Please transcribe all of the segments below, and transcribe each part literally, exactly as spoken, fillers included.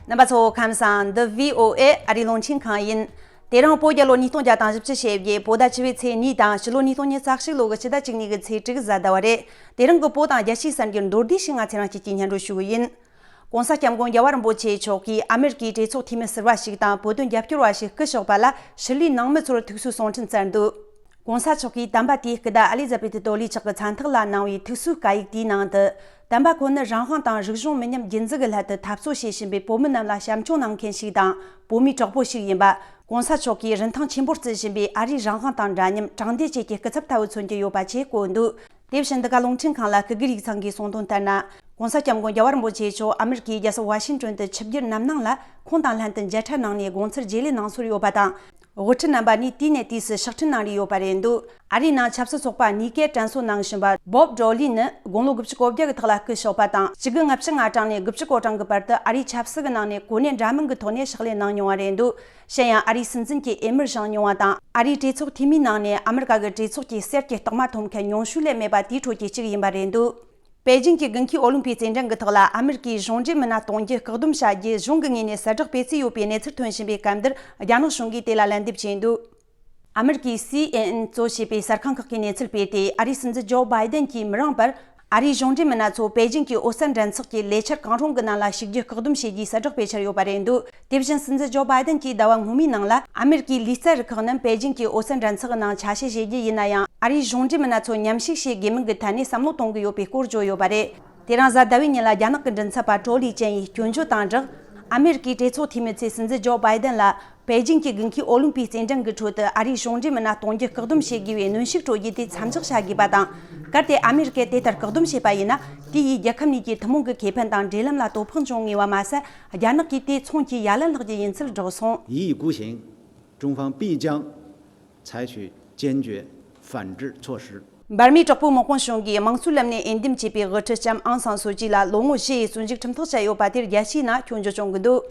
རྣམ་པ་ཚོ་ཁམས་བཟང་། འདི་བྷི་ཨོ་ཨེ་ཨ་རིའི་རླུང་འཕྲིན་ཁང་ཡིན། དེ་རིང་བོད་རྒྱལ་ལོ་ཉིས་སྟོང་བརྒྱ་དང་བཞི་བཅུ་ཞེ་བརྒྱད་བོད་ཟླ་བཅུ་པའི་ཚེས་གཉིས་དང་ཕྱི་ལོ་ཉིས་སྟོང་ཉི་ཤུ་རྩ་གཅིག་ལོ་གི་ཕྱི་ཟླ་བཅུ་གཉིས་གི་ཚེས་དྲུག་གཟའ་ཟླ་བ་རེད། དེ་རིང་གི་བོད་དང་རྒྱལ་སྤྱིའི་གསར་འགྱུར་མདོར་བསྡུས་ཤིག་ང་ཚོ་རང་སྐྱིད་ཀྱིས་སྙན་སྒྲོན་ཞུ་གི་ཡིན། ༸གོང་ས་༸སྐྱབས་མགོན་རྒྱལ་བ་རིན་པོ་ཆེ་མཆོག་གིས་ཨ་མེ་རི་ཀའི་གྲོས་ཚོགས་འཐུས་མི་ཟུར་པ་ཞིག་དང་བོད་དོན་རྒྱབ་སྐྱོར་བ་ཞིག་སྐུ་གཤེགས་པ་ལ་ཕྱི་ལུས་ནང་མི་ཚོར་ཐུགས་གསོའི་གསུང་འཕྲིན་བསྩལ་འདུག ༸གོང་ས་མཆོག་གིས་དམ་པ་དེའི་སྐུ་ཟླ་ཨ་ལི་ཛ་བེ་ཐི་ཏོ་ལི་མཆོག་གི་མཚན་རྟགས་ལ་གནང་བའི་ཐུགས་གསོའི་བཀའ་ཡིག་དེའི་ནང་དུ། དམ་པ་ཁོ་ནི་རང་དབང་དང་རིག་གཞུང་མི་ཉམས་རྒྱུན་འཛིན་གྱི་སླད་དུ་འཐབ་རྩོད་བྱེད་བཞིན་པའི་བོད་མི་རྣམས་ལ་བྱམས་སྐྱོང་གནང་མཁན་ཞིག་དང་། བོད་མིའི་གྲོགས་པོ་ཞིག་ཡིན་པ། ༸གོང་ས་མཆོག་གིས་རིན་ཐང་ཆེན་པོར་བརྩི་བཞིན་པའི་ཨ་རིའི་རང་དབང་དང་འདྲ་མཉམ་དྲང་བདེན་བཅས་ཀྱི་སྐུ་ཚབ་ལྟ་བུ་མཚོན་གྱི་ཡོད་པ་བཅས་བཀོད་འདུག་དེ་བཞིན་འདི་ག་རླུང་འཕྲིན་ཁང་ལ་སྐུ་སྒེར་ཡིག་ཚང་གིས་གསུངས་དོན་ལྟར་ན། ༸གོང་ས་༸སྐྱབས་མགོན་རྒྱལ་བ་རིན་པོ་ཆེ་མཆོག་ཨ་མེ་རི་ཀའི་རྒྱལ་ས་ཝ་ཤིང་ཏོན་དུ་ཆིབས་བསྒྱུར་གནམ་གནང་ལ་ཁོང་དང་ལྷན་དུ་མཇལ་འཕྲད་གནང་ནས་དགོངས་ཚུལ་བརྗེ་ལེན་གནང་སྲོལ་ཡོད་པ་དང་། དབུ་ཁྲིད་རྣམ་པ་གཉིས་དུས་ནས་དུས་སུ་ཕྱག་འཕྲིན་གནང་རེས་ཡོད་པ་རེད་འདུག་ཨ་རིའི་ནང་ཆབ་སྲིད་ཚོགས་པ་གཉིས་ཀས་དྲན་གསོ་གནང་བཞིན་པ་བོབ་ཌོ་ལི་ནི་དགུང་ལོ་དགུ་བཅུ་གོ་བརྒྱད་ཀྱི་ཐོག་ལ་སྐུ་གཤེགས་པ་དང་། ཆིག་དགུ་ལྔ་བཅུ་ང་གྲངས་ནས་དགུ་བཅུ་གོ་གྲངས་ཀྱི་བར་དུ་ཨ་རིའི་ཆབ་སྲིད་ཀྱི་ནང་ནས་གོ་གནས་འདྲ་མིན་གྱི་ཐོག་ནས་ཕྱག་ལས་གནང་མྱོང་བ་རེད་འདུག་གཞན་ཡང་ཨ་རིའི་སྲིད་འཛིན་གྱི་འོས་མིར་བཞེངས་མྱོང་བ་དང་། ཨ་རིའི་གྲོས་ཚོགས་འཐུས་མིའི་ནང་ནས་ཨ་མི་རི་ཀ་གི་གྲོས་ཚོགས་ཀྱི་གསེར་གྱི་རྟགས་མ་ཐོབ་མཁན་ཉུང་ཤོས་ལས་མེད་པ་དེའི་ཁྲོད་ཀྱི་གཅིག་ཡིན་པ་རེད་འདུག་པེ་ཅིང་གི་དགུན་ཁའི་ཨོ་ལིམ་ཕིག་རྩེད་འགྲན་གྱི་ཐོག་ལ་ཨ་མེ་རི་ཀའི་གཞུང་འབྲེལ་མི་སྣ་གཏོང་རྒྱུ་བཀག་སྡོམ་བྱ་རྒྱུ་གཞུང་གི་ངོས་ནས་གསལ་བསྒྲགས་སྤེལ་རྩིས་ཡོད་པའི་གནས་ཚུལ་ཐོན་བཞིན་པའི་སྐབས་འདིར། རྒྱ་ནག་གཞུང་གིས་དེ་ལ་ལན་འདེབས་བྱས་འདུག་ཨ་མེ་རི་ཀའི་སི་ཨེན་ཨེན་གཙོ་བྱས་པའི་གསར་ཁང་ཁག་གིས་གནས་ཚུལ་སྤེལ་ཏེ། ཨ་རིའི་སྲིད་འཛིན་ཇོ་བྷའི་ཏན་གྱིས་མི་རིང་བར་ཨ་རིའི་གཞུང་འབྲེལ་མི་སྣ་ཚོ་པེ་ཅིང་གི་འོད་གསལ་འགྲན་ཚོགས་ཀྱི་ལས་འཆར་གང་རུང་གི་ནང་ལ་ཞུགས་རྒྱུ་བཀག་སྡོམ་བྱེད་རྒྱུའི་གསལ་བསྒྲགས་སྤེལ་འཆར་ཡོད་པ་རེད་འདུག་དེ་བཞིན་སྲིད་འཛིན་ཇོ་བྷའི་ཏན་གྱིས་ཟླ་བ་སྔོན་མའི་ནང་ལ་ཨ་མེ་རི་ཀའི་ལུས་རྩལ་རུ་ཁག་རྣམས་པེ་ཅིང་གི་འོད་གསལ་འགྲན་ཚོགས་ཀྱི་ནང་ཆ་ཤས་བཞེས་རྒྱུ་ཡིན་ན་ཡང་། ཨ་རིའི་གཞུང་འབྲེལ་མི་སྣ་ཚོ་མཉམ་ཞུགས་བྱེད་དགོས་མིན་གྱི་ཐད་ནས་བསམ་བློ་གཏོང་གི་ཡོད་པའི་སྐོར་བརྗོད་ཡོད་པ་རེད། དེ་རིང་གཟའ་ཟླ་བའི་ཉིན་ལ་རྒྱ་ནག་གི་མགྲིན་ཚབ་པ་ཀྲོ་ལི་ཅན་ཡིས་སྐྱོན་བརྗོད་དང་སྦྲགས། ཨ་མེ་རི་ཀའི་གྲོས་ཚོགས་འཐུས་མི་ཚོས་སྲིད་འཛིན་ཇོ་བྷའི་ཏན་ལ། པེ་ཅིང་གི་དགུན་ཁའི་ཨོ་ལིམ་པིག་རྩེད་འགྲན་གྱི་ཁྲོད་དུ་ཨ་རིའི་གཞུང་འབྲེལ་མི་སྣ་གཏོང་རྒྱུ་བཀག་སྡོམ་བྱེད་དགོས་པའི་གནོན་ཤུགས་སྤྲོད་རྒྱུ་དེ་མཚམས་འཇོག་བྱ་དགོས་པ་དང་། གལ་ཏེ་ཨ་མེ་རི་ཀས་དེ་ལྟར་བཀག་སྡོམ་བྱས་པ་ཡིན་ན། དེ་ཡིས་རྒྱལ་ཁབ་གཉིས་ཀྱི་ཐུན་མོང་གི་ཁེ་ཕན་དང་འབྲེལ་ལམ་ལ་དོ་ཕོག་འབྱུང་ངེས་པ་མ་ཟད། རྒྱ་ནག་གིས་དེ་མཚོན་གྱི་ཡ་ལན་བསློག་རྒྱུ་ཡིན་ཚུལ་བསྒྲགས་སོང་། 一意孤行，中方必将采取坚决反制措施。འབར་མའི་དྲག་པོའི་དམག་དཔུང་གཞུང་གིས་དམངས་གཙོའི་ལམ་ནས་འོས་འདེམས་བྱས་པའི་དབུ་ཁྲིད་ལྕམ་ཨང་སང་སུ་ཅི་ལ་ལོ་ངོ་བཞི་ཡི་བཙོན་འཇུག་ཁྲིམས་ཐག་བཅད་ཡོད་པ་དེར་རྒྱལ་སྤྱིའི་ནང་སྐྱོན་བརྗོད་བྱུང་གི་འདུག་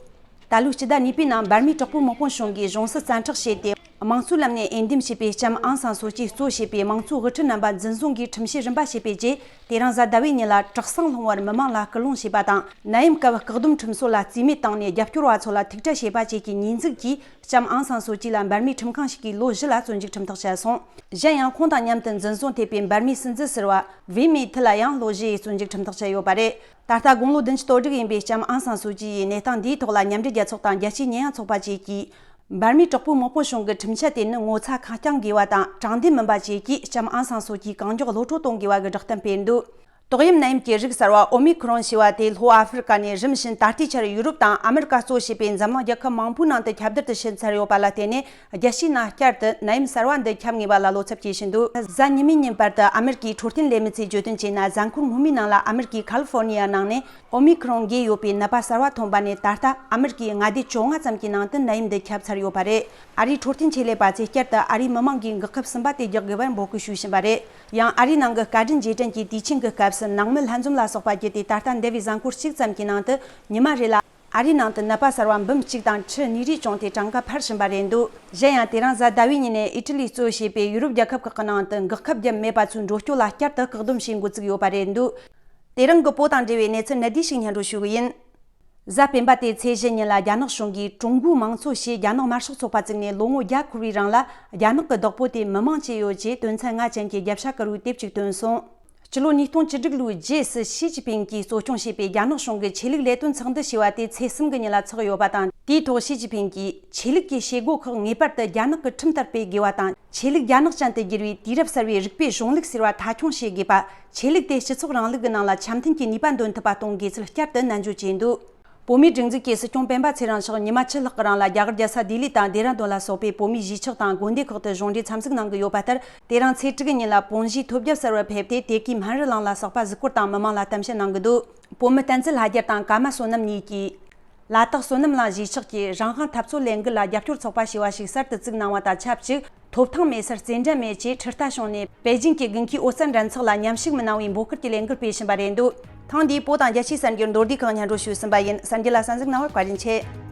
ད་ལོའི་སྤྱི་ཟླ་གཉིས་པའི་ནང་འབར་མའི་དྲག་པོའི་དམག་དཔུང་གཞུང་གིས་གཞུང་སྲིད་བཙན་ཁྲག་བྱས་ཏེ། དམངས་གཙོའི་ལམ་ནས་འོས་འདེམས་བྱས་པའི་ལྕམ་ཨང་སང་སུ་ཅི་གཙོ་བྱས་པའི་དམངས་གཙོའི་དབུ་ཁྲིད་རྣམ་པ་འཛིན་བཟུང་གིས་ཁྲིམས་བཤེར་རིམ་པ་བྱས་པའི་རྗེས། དེ་རིང་གཟའ་ཟླ་བའི་ཉིན་ལ་དྲག་ཟིང་སློང་བར་མི་མང་ལ་སྐུལ་སློང་བྱས་པ་དང་། ནད་ཡམས་སྐབས་བཀག་སྡོམ་ཁྲིམས་སྲོལ་ལ་རྩིས་མེད་བཏང་ནས་རྒྱབ་སྐྱོར་བ་ཚོ་ལ་ཐུག་འཕྲད་བྱས་པ་བཅས་ཀྱི་ཉེས་འཛུགས་ཀྱིས། ལྕམ་ཨང་སང་སུ་ཅི་ལ་འབར་མའི་ཁྲིམས་ཁང་ཞིག་གིས་ལོ་བཞི་ལ་བཙོན་འཇུག་ཁྲིམས་ཐག་བཅད་སོང་། གཞན་ཡང་ཁོང་དང་མཉམ་དུ་འཛིན་བཟུང་ཐེབས་པའི་འབར་མའི་སྲིད་འཛིན་ཟུར་པ་ཝི་མི་ཐི་ལ་ཡང་ལོ་བཞི་ཡི་བཙོན་འཇུག་ཁྲིམས་ཐག་བཅད་ཡོད་པ་རེད། ད་ལྟ་དགུང་ལོ་བདུན་ཅུ་དོན་དྲུག་ཡིན་པའི་ལྕམ་ཨང་སང་སུ་ཅི་ཡི་གནས་སྟངས་འདིའི་ཐོག་ལ་མཉམ་འབྲེལ་རྒྱལ་ཚོགས་དང་རྒྱལ་སྤྱིའི་ཉེས་ཡངས་ཚོགས་པ་བཅས་ཀྱིས། འབར་མའི་དྲག་པོའི་དམག་དཔུང་གཞུང་གི་ཁྲིམས་ཆད་དེ་ནི་ངོ་ཚ་ཁ་བསྐྱང་དགོས་པ་དང་དྲང་བདེན་མིན་པ་བཅས་ཀྱིས་ལྕམ་ཨང་སང་སུ་ཅིའི་གང་མགྱོགས་གློད་བཀྲོལ་གཏོང་དགོས་པ་གི་བསྒྲགས་གཏམ་སྤེལ་འདུག་ཏོག་དབྱིབས་ནད་ཡམས་ཀྱི་རིགས་གསར་བ་ཨོ་མི་ཁྲོན་ཞེས་པ་དེ་ལྷོ་ཨ་ཧྥེ་རི་ཀ་ནས་རིམ་བཞིན་ད་ལྟའི་ཆར་ཡུ་རོབ་དང་ཨ་མི་རི་ཀ་གཙོ་བྱས་པའི་འཛམ་གླིང་རྒྱལ་ཁབ་མང་པོའི་ནང་དུ་ཁྱབ་གདལ་དུ་ཕྱིན་ཚར་ཡོད་པ་ལ་བརྟེན་ནས། རྒྱལ་སྤྱིའི་ནང་བསྐྱར་དུ་ནད་ཡམས་གསར་བ་འདི་ཁྱབ་ངེས་པ་ལ་བློ་འཚབ་སྐྱེ་བཞིན་འདུག་གཟའ་ཉི་མའི་ཉིན་བར་དུ་ཨ་མི་རི་ཀའི་འཕྲོད་བསྟེན་ལས་མི་ཚོས་བརྗོད་དོན་བྱས་ན། གཟའ་འཁོར་སྔོན་མའི་ནང་ལ་ཨ་མི་རི་ཀའི་ཁ་ལི་ཧྥོར་ནི་ཡ་ནང་ནས་ཨོ་མི་ཁྲོན་འགོས་ཡོད་པའི་ནད་པ་གསར་བ་ཐོན་པ་ནས། ད་ལྟ་ཨ་མི་རི་ཀའི་མངའ་སྡེ་བཅོ་ལྔ་ཙམ་གྱི་ནང་དུ་ནད་ཡམས་འདི་ཁྱབ་ཚར་ཡོད་པ་རེད། ཨ་རིའི་འཕྲོད་བསྟེན་ཆེད་ལས་པ་ཚོས་བསྐྱར་དུ་ཨ་རིའི་མི་མང་གིས་འགོག་ཁབ་གསུམ་པ་དེ་རྒྱག་དགོས་པར་འབོད་སྐུལ་ཞུས་བཞིན་པ་རེད། ཡང་ཨ་རིའི་ནང་གི་སྐད་འཕྲིན་རྗེས་དྲན་གྱི་དུས་ཆེན་གྱི་སྐབས་སུ་ནང་མི་ལྷན་འཛོམས་ལ་སོགས་པ་བརྒྱུད་དེ། ད་ལྟ་འདས་པའི་གཟའ་འཁོར་གཅིག་ཙམ་གྱི་ནང་དུ་ཉི་མ་རེ་ལ་ཨ་རིའི་ནང་དུ་ནད་པ་གསར་བ་འབུམ་གཅིག་དང་ཁྲི་གཉིས་རེ་བྱུང་སྟེ་གྲངས་ཀ་འཕར་བཞིན་པ་རེད་འདུག་གཞན་ཡང་དེ་རིང་གཟའ་ཟླ་བའི་ཉིན་ནས་ཨི་ཊ་ལི་གཙོ་བྱས་པའི་ཡུ་རོབ་རྒྱལ་ཁབ་ཁག་གི་ནང་དུ་འགོག་ཁབ་བརྒྱབ་མེད་པ་ཚོའི་འགྲོ་སྐྱོད་ལ་བསྐྱར་དུ་བཀག་སྡོམ་བྱེད་འགོ་བཙུགས་ཡོད་པ་རེད་འདུག་དེ་རིང་གི་བོད་དང་འབྲེལ་བའི་གནས་ཚུལ་གནད་བསྡུས་ཤིག་སྙན་སྒྲོན་ཞུ་གི་ཡིན། གཟའ་སྤེན་པ་སྟེ་ཚེས་བཞི་ཉིན་ལ་རྒྱ་ནག་གཞུང་གིས་ཀྲུང་གོའི་མང་གཙོ་ཞེས་རྒྱ་ནག་དམར་ཤོག་ཚོགས་པ་བཙུགས་ནས་ལོ་ངོ་བརྒྱ་འཁོར་བའི་རིང་ལ། རྒྱ་ནག་གི་བདག་པོ་དེ་མི་མང་བཅས་ཡོད་ཅེས་དོན་ཚན་ལྔ་ཅན་གྱི་རྒྱབ་ཤ་དཀར་པོའི་དེབ་ཅིག་བཏོན་སོང་། སྤྱི་ལོ་ཉིས་སྟོང་བཅུ་དྲུག་ལོའི་རྗེས་སུ་ཞི་ཅིན་ཕིང་གིས་གཙོ་སྐྱོང་བྱས་པའི་རྒྱ་ནག་གཞུང་གི་ཆོས་ལུགས་ལས་དོན་ཚོགས་འདུ་ཞེས་པ་དེ་ཚེས་གསུམ་གྱི་ཉིན་ལ་ཚོགས་ཡོད་པ་དང་། དེའི་ཐོག་ཞི་ཅིན་ཕིང་གིས། ཆོས་ལུགས་ཀྱི་བྱེད་སྒོ་ཁག་ངེས་པར་དུ་རྒྱ་ནག་གི་ཁྲིམས་ལྟར་སྤེལ་དགོས་པ་དང་། ཆོས་ལུགས་རྒྱ་ནག་ཅན་དུ་བསྒྱུར་བའི་དུས་རབས་གསར་བའི་རིག་པའི་གཞུང་ལུགས་ཟེར་བ་མཐའ་འཁྱོངས་བྱེད་དགོས་པ། ཆོས་ལུགས་དེ་སྤྱི་ཚོགས་རིང་ལུགས་ཀྱི་ནང་ལ་འཆམ་མཐུན་གྱི་ནུས་པ་འདོན་ཐུབ་པ་གཏོང་དགོས་ཚུལ་བསྐྱར་དུ་ནན་བརྗོད་བྱས་འདུག་བོད་མིའི་སྒྲིག་འཛུགས་ཀྱི་སྲིད་སྐྱོང་སྤེན་པ་ཚེ་རིང་མཆོག་ཉི་མ་ཕྱི་ལྷག་གི་རིང་ལ་རྒྱ་གར་རྒྱལ་ས་ལྡི་ལི་དང་ལྡེ་ར་ལྡུན་ལ་སོགས་པའི་བོད་མིའི་གཞིས་ཆགས་དང་དགོན་སྡེ་ཁག་ཏུ་གཞུང་འབྲེལ་འཚམས་གཟིགས་གནང་གི་ཡོད་པ་ལྟར། དེ་རིང་ཚེས་དྲུག་གི་ཉིན་ལ་དཔོན་གཞིས་ཐོད་རྒལ་གསར་པར་ཕེབས་ཏེ། དེ་གའི་སྨན་རི་གླིང་ལ་སོགས་པ་གཟིགས་སྐོར་དང་མི་མང་ལ་གཏམ་བཤད་གནང་གི་འདུག་བོད་མི་བསྟན་འཛིན་ལྷ་རྒྱལ་དང་ཀརྨ་བསོད་ནམས་གཉིས་ཀྱིས། ལ་དྭགས་བསོད་ནམས་གླིང་གཞིས་ཆགས་ཀྱི་རང་དབང་འཐབ་རྩོད་ལས་འགུལ་ལ་རྒྱབ་སྐྱོར་ཚོགས་པ་ཞེས་པ་ཞིག་གསར་དུ་བཙུགས་གནང་བ་དང་ཆབས་ཅིག་ཐོབ་ཐང་མེད་སར་རྩེད་འགྲན་མེད་ཅེས་ཁྲི་རྟ་བྱུང་ནས། པེ་ཅིང་གི་དགུན་ཁའི་འོད་གསལ་འགྲན་ཚོགས་ལ་མཉམ་ཞུགས་མི་གནང་བའི་འབོད་སྐུལ་གྱི་ལས་འགུལ་སྤེལ་བཞིན་པ་རེད་འདུག་ཐེངས་འདིའི་བོད་དང་རྒྱལ་སྤྱིའི་གསར་འགྱུར་མདོར་བསྡུས་ཁག་སྙན་སྒྲོན་ཞུས་ཟིན་པ་ཡིན། གསར་འགྱུར་ལ་གསན་གཟིགས་གནང་བར་བཀའ་དྲིན་ཆེ།